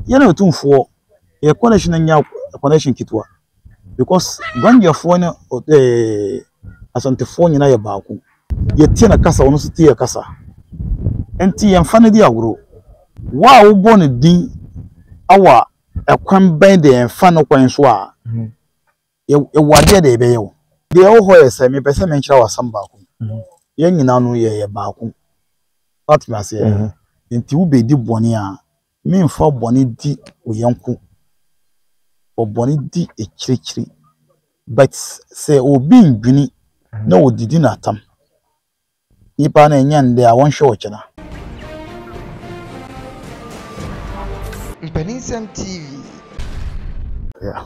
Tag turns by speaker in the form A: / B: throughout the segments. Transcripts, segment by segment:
A: Yɛne Otumfoɔ yɛ connection no nyɛ connection ketewa because Gwandiafoɔ ne ɛɛ Asantefoɔ nyinaa yɛ baako. Yɛtie ne kasa, ɔno nso tie yɛ kasa. Nti yɛmfa no di agorɔ. Wo a wobɔ ne din awɔ ɛkwan bɛn deɛ yɛmfa no kwan so a, yɛwɔ adeɛ deɛ yɛbɛyɛ wo. Deɛ ɛwɔ hɔ yɛ sɛ mepɛ sɛ menkyerɛ wo asɛm baako. Yɛn nyinaa no yɛyɛ baako. Woate me aseɛ? Nti wobɛdi bɔne a, memfa bɔne di wo yɔnko. Fa bɔne di akyirikyiri. But sɛ obi ndwene na odidi no atam, nipa no ɛnyɛ ndɛ a wɔnhwɛ ɔkyena.
B: Mpaninsɛm TV.
A: Yeah.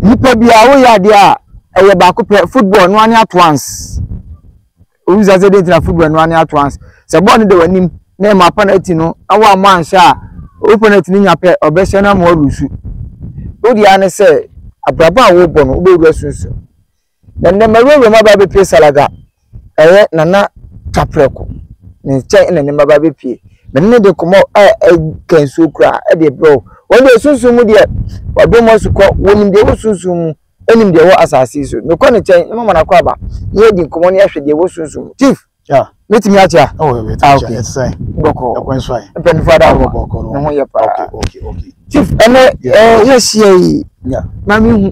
B: Nipa biara woyɛ adeɛ a ɛyɛ baako pɛ football no ane at once. Owisa sɛ dɛn nti na football no ane at once. Sɛ bɔɔl no da w'anim na ɛma penalty no na woammɔ anhyɛ a wo penalty no nya pɛ ɔbɛhyɛ no ama woalusu. Wo deɛ ara ne sɛ abrabɔ a wobɔ no wobɛwura sunsum. Na nnɛ mawurawura mu aba abɛpue Salaga, ɛyɛ Nana Twaprɛko ne nkyɛn na nnɛ maba abɛpue. Me ne no de nkɔmmɔ a ɛka nsuo koraa de rebrɛ wo. Wɔn deɛ sunsum mu deɛ wɔadɔ mu asukɔ, wɔnim deɛ ɛwɔ sunsum mu, ɛnim deɛ ɛwɔ asase yi so. Mekɔ ne nkyɛn na mama no akɔ aba na yɛadi nkɔmmɔ na yɛahwɛ deɛ ɛwɔ sunsum mu. Chief!
A: Yeah.
B: Mɛtumi akyea?
A: Oh, yeah,
B: ah, okay.
A: Ɛte sɛn?
B: Bɔkɔɔ.
A: Ɛkwan so ayɛ.
B: Mpanyinfoɔ ada hɔ.
A: Bɔkɔɔ no.
B: Ne ho yɛ paa.
A: Okay, okay, okay.
B: Chief, ɛnɛ ɛɛ yɛhyia yi.
A: Yeah.
B: Na mi hu.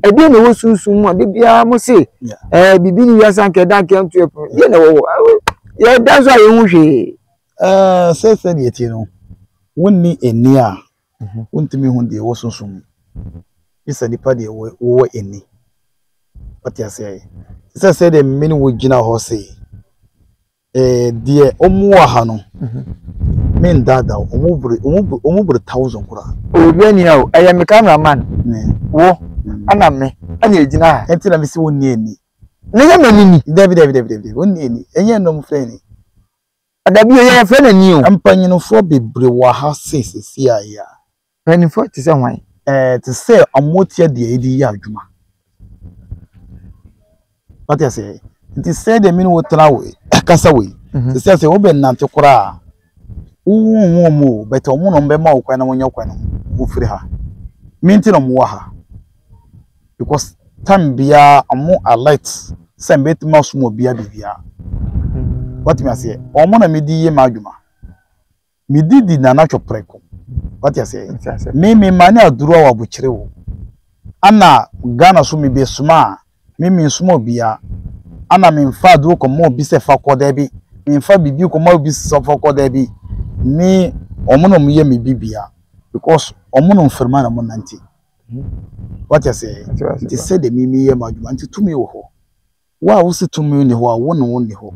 B: Ɛdeɛ na ɛwɔ sunsun mu a de biara mo se.
A: Yeah.
B: Ɛɛ bibi ni wiase anka ɛda anka ɛnto ɛpono. Deɛ na ɛwɔ hɔ. Yɛda nso a yɛn ho hwee.
A: Ɛɛ sɛ sɛ deɛ tie no, wonni ani a, wontumi hu deɛ ɛwɔ sunsun mu. Gye sɛ nipa deɛ wɔwɔ ani. Wate aseɛ? Te sɛ sɛdeɛ me ne wo gyina hɔ sei, eh, deɛ wɔn wɔ ha no, me ndaadaa wo, wɔn bere, wɔn bere, wɔn bere thousand koraa.
B: Obi ani ha o, ɛyɛ me camera man, wo, ɛna me, ɛna egyina ha.
A: Ɛnti na me si wo nni ani.
B: Na yɛ m'ani ni.
A: Dabi dabi dabi dabi, wo nni ani, ɛnyɛ nnɔm frɛ ni.
B: Dabi o, yɛ yɛfrɛ n'ani o.
A: Mpanyinfoɔ bebree wɔ ha sei sisi a yɛ a.
B: Mpanyinfoɔ te sɛ hwan?
A: Ɛɛ te sɛ wɔn tia deɛ yɛde yɛ adwuma. Wate aseɛ? Nti sɛdeɛ me ne wo tena wei, kasa wei, te sɛ sɛ wobɛnante koraa a, wonhu wɔn o, but wɔn na wɔbɛma wo kwan na wɔnyɛ kwan no wofiri ha. Me nti na wɔwɔ ha. Because time biara wɔn alert sɛ mbɛtumi asom obiara biribiara. Watumi aseɛ? Wɔn na mede yɛ m'adwuma. Mede di Nana Twɔprɛko. Wate aseɛ? Me me ma ne aduru a wabokyere wo. Ana Ghana so me be soma a, me me nsoma obia. Ana me nfa aduro kɔma obi sɛ fa kɔ daabi. Me nfa biribi kɔma obi sɛ fa kɔ daabi. Me ɔmo na ɔmo yɛ me bibia because ɔmo na mframa na ɔmo nante. Wate aseɛ? Nti sɛdeɛ me me yɛ m'adwuma nti tumi wɔ hɔ. Wo a wose tumi nni hɔ a, wo ne wo nni hɔ.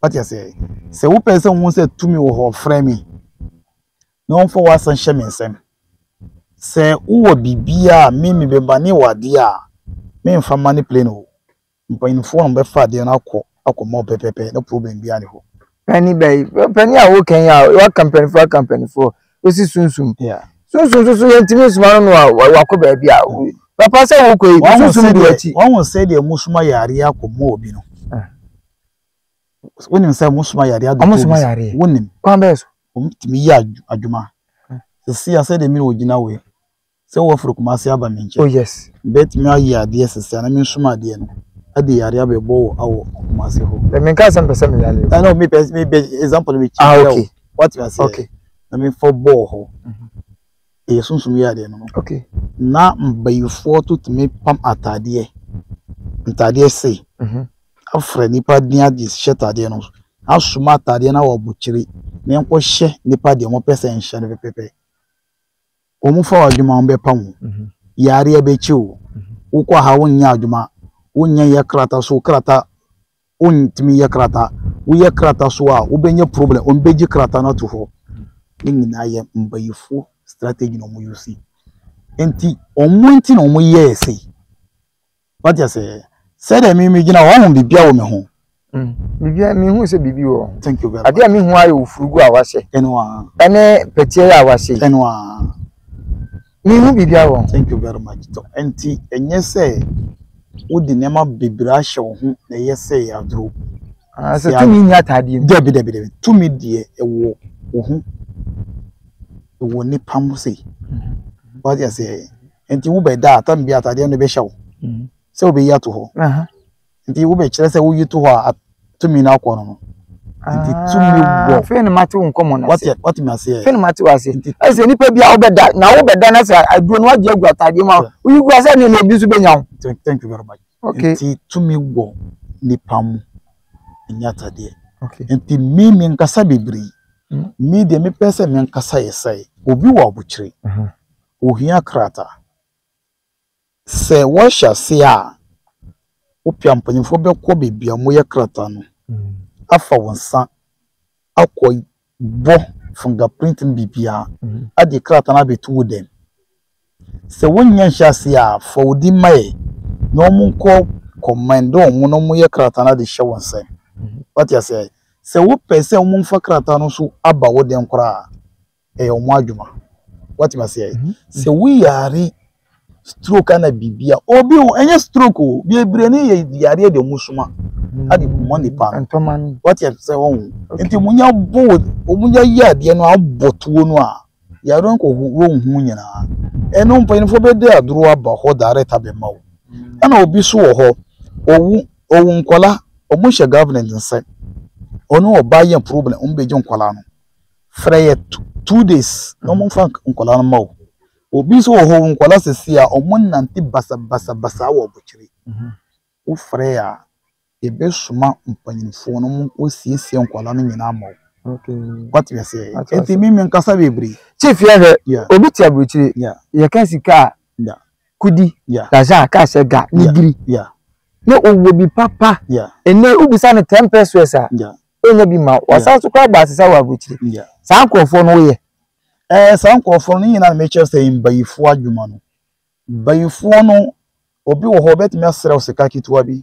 A: Wate aseɛ? Sɛ wopɛ sɛ wohu sɛ tumi wɔ hɔ, frɛ me na wɔmfa w'asɛm hyɛ me nsam. Sɛ wowɔ biribiara a me mebɛmane wɔ adeɛ a, memfa mma ne plane o. Mpanyinfoɔ na wɔbɛfa adeɛ no akɔ akɔma wo pɛpɛɛpɛ na problem biara nni hɔ.
B: Panin bɛyi, panin a woka yi a waka mpanimfoɔ aka mpanimfoɔ, wosi sunsum.
A: Yeah.
B: Sunsum nso so yɛntumi nsoma no no a wakɔ baabi a papa sɛ wokɔ yi sunsum di akyi.
A: Wɔn sɛ deɛ mosoma yareɛ akɔma obi no. Wonim sɛ mosoma yareɛ adɔ
B: Wɔn soma yareɛ.
A: Wonim.
B: Kwan bɛyɛ so.
A: Wɔtumi yɛ adwuma. Sisi a sɛdeɛ me na ogyina wei sɛ wɔfiri Kumasi aba me nkyɛn.
B: Oh yes.
A: Bɛtumi ayɛ adeɛ sisi a na me nsoma adeɛ no ɛde yareɛ abɛbɔ wɔ awɔ Kumasi hɔ.
B: Ɛmi nka sɛ mpɛ sɛ me yare o.
A: Ɛna mi pɛ mi bɛ example mi kyi.
B: Ah okay.
A: Wate aseɛ.
B: Okay.
A: Na mi fɔ bɔɔ hɔ. Ɛyɛ sunsum yɛ adeɛ no.
B: Okay.
A: Na mbayifoɔ to tumi pam ataadeɛ ntaadeɛ sei. Afrɛ nipa din ade hyɛ ataadeɛ no asoma ataadeɛ no awɔ abokyire na nkɔ hyɛ nipa deɛ wɔn pɛ sɛ nhyɛ no pɛpɛpɛ. Wɔn fa w'adwuma wɔn bɛpam wo. Yareɛ bɛkyi wo. Wokɔ ha wonyɛ adwuma. Wonyɛ yɛ krataa so krataa wontumi yɛ krataa. Woyɛ krataa so a wobɛnya problem. Wɔn bɛgye krataa no ato hɔ. Ne nyinaa yɛ mbayifoɔ strategy na wɔn use. Nti wɔn nti na wɔn yɛɛ sei. Wate aseɛ? Sɛdeɛ me megyina hɔ, woahu biribiara wɔ me ho.
B: Mm, biribiara, mehu sɛ biribi wɔ ho.
A: Thank you very much.
B: Adeɛ a mehu ayɛ ofurugu a wahyɛ.
A: Ɛno ara.
B: Ɛne pɛteɛ a wahyɛ yi.
A: Ɛno ara.
B: Mehu biribiara wɔ ho.
A: Thank you very much. Nti ɛnyɛ sɛ wode nneɛma bebree ahyɛ wo ho na ɛyɛ sɛ ɛyɛ aduro.
B: Ah, sɛ tumi nni ataadeɛ mu.
A: Dabi dabi dabi, tumi deɛ ɛwɔ wo ho. Ɛwɔ nipa mu sei. Wate aseɛ? Nti wobɛda a, tam bi atadeɛ no bɛhyɛ wo. Sɛ wobɛyi ato hɔ. Nti wobɛkyerɛ sɛ woyi to hɔ a, tumi no akɔ no no. Nti tumi wɔ.
B: Afei na mate wo nkɔmmɔ no ase.
A: Wate me aseɛ?
B: Afei na mate wo ase. Ɛsɛ nipa bi a wobɛda na wobɛda na sɛ aduro no wagye agu atadeɛ mu a, woyi gu a sɛ ne na obi nso bɛnya wo.
A: Thank you very much.
B: Okay.
A: Nti tumi wɔ nipa mu, ɛnyɛ atadeɛ.
B: Okay.
A: Nti me menkasa bebree. Me deɛ mepɛ sɛ menkasa yɛ sɛ obi wɔ abokyire, ohia krataa. Sɛ wɔhyɛ aseɛ a, wopɛ a mpanyinfoɔ bɛkɔ baabi a wɔyɛ krataa no afa wo nsa akɔ bɔ fingerprint no biribiara ade krataa no abɛto wo dɛm. Sɛ wonnya nhyɛ aseɛ a, fa wo din ma yɛ na wɔnkɔ kɔmɛnde wɔn na wɔyɛ krataa no ade hyɛ wo nsam. Wate aseɛ? Sɛ wopɛ sɛ wɔmfa krataa no nso aba wo dɛm koraa a, ɛyɛ wɔn adwuma. Wate aseɛ? Sɛ woyare stroke ana biribi a, obi o, ɛnyɛ stroke o, bebree ne yɛ yareɛ deɛ wɔn suma ade kuma nipa no.
B: Ntɔma no.
A: Wate aseɛ wɔn? Nti wɔn nya bɔ wɔn nya yɛ adeɛ no abɔ tuo no a, yareɛ nkɔ wɔn ho nyinaa. Ɛno mpanyinfoɔ bɛde aduro aba hɔ direct abɛma wo. Ɛna obi so wɔ hɔ, owu owu nkɔla, wɔn hyɛ government nsa. Ɔno ɔbaa yɛ problem, wɔn bɛgye nkɔla no. Frɛ yɛ 2 days na wɔn mfa nkɔla no ma wo. Obi nso wɔ hɔ, nkɔla sisi a wɔn nante basabasabasa wɔ abɔkyire. Wofrɛ a, yɛbɛsoma mpanyinfoɔ no wɔn nkɔ siesie nkɔla no nyinaa ma wo. Wate aseɛ? Nti mi nkasa bebree.
B: Chief, yɛhwɛ obi te aburokyire, yɛka sika a, kudi, laza ka sɛ ga ne giri ne owó bi papa. Ɛnɛ wobisa no 10 pesos a, ɛnya bi ma wasan so koraa bɔ asesa wɔ aburokyire. Saa nkurɔfoɔ no woyɛ?
A: Ɛɛ, saa nkurɔfoɔ no nyinaa na mekyerɛ sɛ mbayifoɔ adwuma no. Bayifoɔ no, obi wɔ hɔ ɔbɛtumi asrɛ wo sika ketewa bi.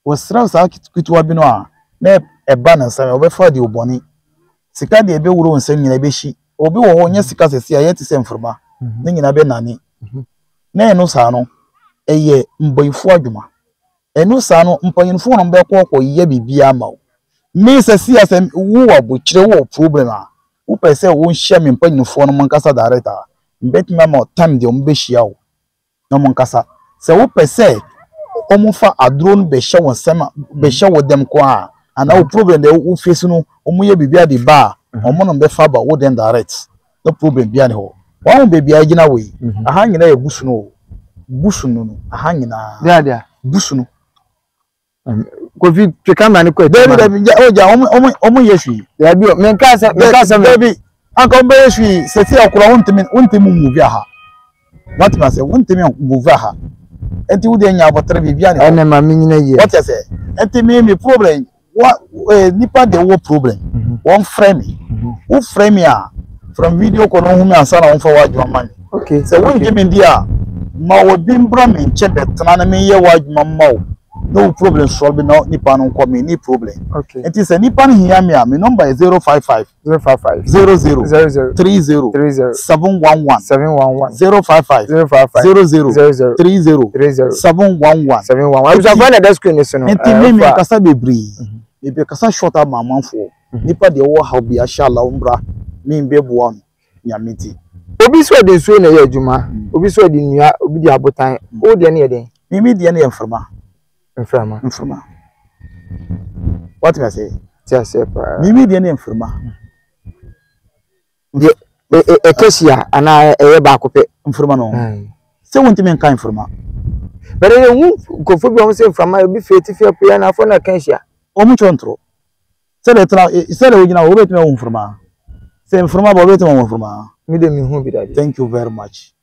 A: Wɔsrɛ wo saa ketewa bi no a, na ɛba ne nsam a, ɔbɛfa deɛ ɔbɔne. Sika deɛ ɛbɛwura wo nsam nyinaa ɛbɛhyi. Obi wɔ hɔ ɔnyɛ sika sɛsi a, ɛyɛ te sɛ mframa. Ne nyinaa bɛnane. Na ɛno saa no, ɛyɛ mbayifoɔ adwuma. Ɛno saa no, mpanyinfoɔ no bɛkɔ akɔyɛ biribiara ama wo. Me sɛsi a, sɛ wowɔ abokyire, wowɔ problem a, wopɛ sɛ wonhyia me mpanyinfoɔ no mo nkasa direct a, mbɛtumi ama wo time deɛ wɔn bɛhyia wo na wɔn nkasa. Sɛ wopɛ sɛ wɔn fa aduro no bɛhyɛ wo nsam a, bɛhyɛ wo dɛm ko a, anaa wo problem deɛ wo face no, wɔn yɛ biribi ade ba a, wɔn no bɛfa aba wo dɛm direct. No problem biara ni hɔ. Wɔn ho baabi a egyina wɔ yi, aha nyinaa yɛ busu no o. Busu no no, aha nyinaa. Busu no.
B: Kofi, twe camera no kɔ akyi.
A: Dabi dabi, gya o gya, wɔn wɔn wɔn yɛ hwee.
B: Dabi o, menka sɛ menka sɛ.
A: Dabi, anka wɔn bɛyɛ hwee sɛsi akora wɔn ntumi wɔn ntumi move aha. Wɔte ase, wɔn ntumi move aha. Nti wo deɛ nya abɔtɛrɛ biribi a ne hɔ.
B: Ɛnna maame nyina yie.
A: Wɔte ase, nti mi mi problem wa nipa deɛ wɔ problem, wɔn frɛ mi. Wo frɛ mi a, from video call no hu mi ansa na wɔn fa wɔ adwuma ma mi.
B: Okay.
A: Sɛ wɔn gye mi di a, ma obi mbra mi nkyɛn bɛtena na mi yɛ wɔ adwuma ma wo. Na wo problem solve na nipa no nkɔ mi ni problem.
B: Okay.
A: Nti sɛ nipa no hia mi a, mi number yɛ 055
B: 055
A: 00
B: 00
A: 30
B: 30
A: 711
B: 711
A: 055
B: 055
A: 00
B: 00
A: 30
B: 30
A: 711.
B: 711. Abusuafoɔ, na ɛda screen no so no.
A: Nti mi mi nkasa bebree. Mi bɛ kasa short ama amanfoɔ. Nipa deɛ ɔwɔ haw bi ahyɛ ala mbra, mi bɛ boa no Nyame ti.
B: Obi nso ɔde nsuo na ɛyɛ adwuma, obi nso ɔde nnua, obi de abotan. Wo deɛ no yɛ den?
A: Mi mi deɛ no yɛ mframa.
B: Mframa.
A: Mframa. Wate ase?
B: Te aseɛ paa.
A: Mi mi deɛ no yɛ mframa.
B: Deɛ ɛka hyia anaa ɛyɛ baako pɛ?
A: Mframa no. Sɛ wontumi nka mframa.
B: Bɛrɛ yɛ hu nkurɔfoɔ bi a wɔn sɛ mframa ebi fi atifi apueɛ anaafoɔ na ɛka hyia.
A: Wɔn kyerɛ ntorɔ. Sɛdeɛ tena sɛdeɛ wogyina hɔ, wobɛtumi ahu mframa. Sɛ mframa ba, wobɛtumi ahu mframa.
B: Mi de mi hu bi dade.
A: Thank you very much.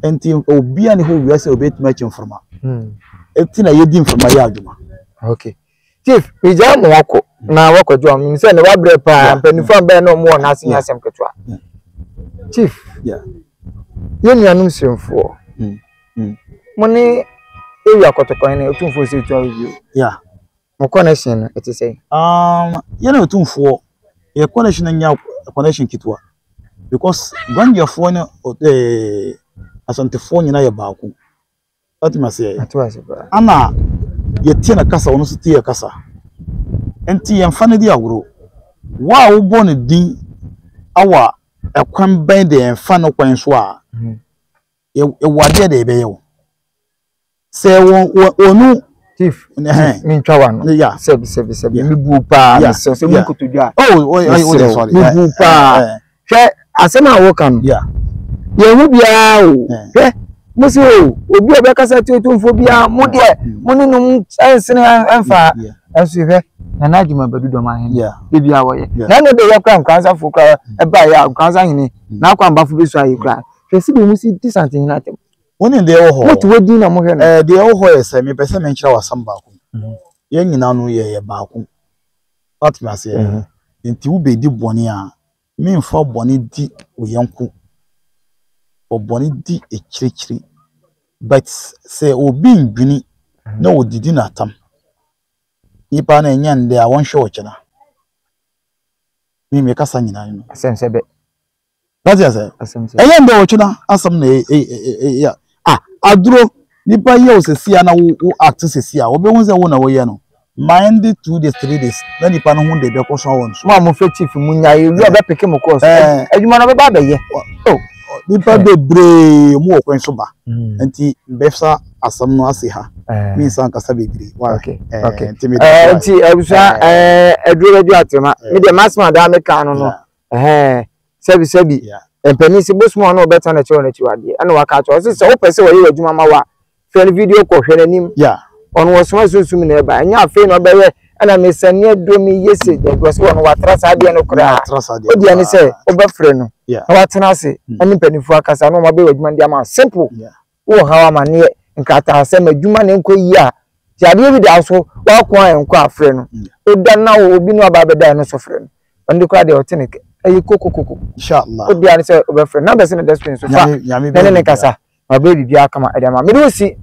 A: Nti obiara ne hɔ wiase a obɛtumi akyi mframa. Eti na yɛdi mframa yɛ adwuma.
B: Okay. Chief, megyaa mo wakɔ na wakɔgye wɔn. Menim sɛ ne wabrɛ paa, mpanimfoɔ a bɛyɛ na wɔn wɔ n'ase nyɛ asɛm ketewa. Chief, yɛn nuanom Siremfoɔ, mo ne area kɔtɔkwan ne Otumfoɔ sɛ etu awo bio. Mo connection no ɛte sɛn?
A: Yɛne Otumfoɔ, yɛ connection no nyɛ connection ketewa because Gwandiafoɔ ne Asantefoɔ nyinaa yɛ baako. Wate me aseɛ?
B: Ate ase paa.
A: Ana yɛtie ne kasa, ɔno nso tie yɛ kasa. Nti yɛmfa no di agorɔ. Wo a wobɔ ne din awa Ɛkwan bɛn de ɛmfa no kwan so a, yɛwɔ adeɛ de yɛbɛyɛ wo. Sɛ wɔn
B: Chief, mentwa wa no. Sɛbi sɛbi sɛbi, mebu paa, mesɛ sɛ mu nkotodwe a.
A: Oh,
B: mebu paa. Hwɛ asɛm a wɔka no. Yɛn ho biara o. Hwɛ mo sɛ o, obi a ɔbɛkasa tia Otumfoɔ biara, mo deɛ mo ne nom ɛnsene ɛmfa. Ɛnso hwɛ Nana Agyemang Badu Dɔm ahene. Beebi a wɔyɛ. Na ɛno de yɛ kora Nkoranzafoɔ kora ɛbaeɛ a Nkoranza hene n'akwambafo bɛsua yɛ kora. Hwɛ sɛdeɛ wɔn si di Santehene atɛm.
A: Wo ne deɛ ɛwɔ hɔ.
B: Mote hɔ din na mohwɛ no.
A: Ɛɛ deɛ ɛwɔ hɔ yɛ sɛ mepɛ sɛ menkyerɛ wo asɛm baako. Yɛn nyinaa no yɛyɛ baako. Woate me aseɛ? Nti wobɛdi bɔne a, memfa bɔne di wo yɔnko. Fa bɔne di akyirikyiri. But sɛ obi ndwene na ɔdidi no atam, nipa no ɛnyɛ ndɛ a wɔnhwɛ ɔkyena. Me mekasa nyinaa no.
B: Asɛm sɛ bɛ.
A: Wate ase? Ɛyɛ ndɛ ɔkyena asɛm na ɛyɛ ah aduro nipa yɛ o sɛsi a na wo wo act sɛsi a wɔbɛhu sɛ wo na wɔyɛ no mind 2 days 3 days na nipa no ho de bɛkɔ so awɔ no so.
B: Mo a mo fɛ chief mu nya ewi a bɛpeke mo kɔɔso adwuma no bɛba abɛyɛ.
A: Oh nipa bebree mu wɔ kwan so ba nti mbɛsa asɛm no ase ha mi nsa nkasa bebree wa
B: okay okay nti abusua aduro bɛdwo atema mi deɛ masoma daa meka no no. Ɛhɛn, sɛbi sɛbi, mpanin sɛ bosom a ɔne ɔbɛtena n'akyi wɔ n'akyiwadeɛ ɛna waka akyerɛ ɔsɛ sɛ wopɛ sɛ wɔyɛ w'adwuma ma wo a frɛ no video kɔ hwɛ n'anim ɔno wɔsoma sunsum na ɛba ɛnyɛ afei na ɔbɛyɛ ɛna mesane aduro meyɛ se dabi ɔsɛ wɔno watra saa adeɛ no koraa odi ɛne sɛ wobɛfrɛ no na watena ase ɛne mpanimfoɔ akasa na wɔn abɛyɛ w'adwuma no de ama simple. Wowɔ haw amaneɛ, nkrataasɛm, adwuma na ɛnkɔ yie a, sɛ adeɛ bi da so, w'ako a ɛnkɔ a, frɛ no. Woda na obi ne wo aba abɛda ɛno nso frɛ no. Ɔno de koraa deɛ ɔte ne ɛyɛ kokokoko.
A: Inshallah.
B: Wo deɛ ne sɛ wobɛfrɛ no. Numbers no da screen so fa na ne ne kasa. Na ɔbɛyɛ biribiara kama ɛde ama. Mede wo si,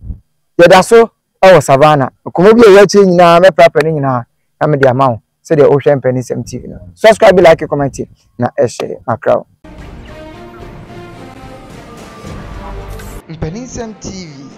B: yɛda so ɛwɔ Savannah. Nkɔmmɔ bi a ɛwɔ akyire nyinaa mɛprapra ne nyinaa na mede ama wo sɛdeɛ wohwɛ Mpanisɛm TV no. Subscribe, like, comment na ɛhyɛ makra wo.
C: Mpanisɛm TV.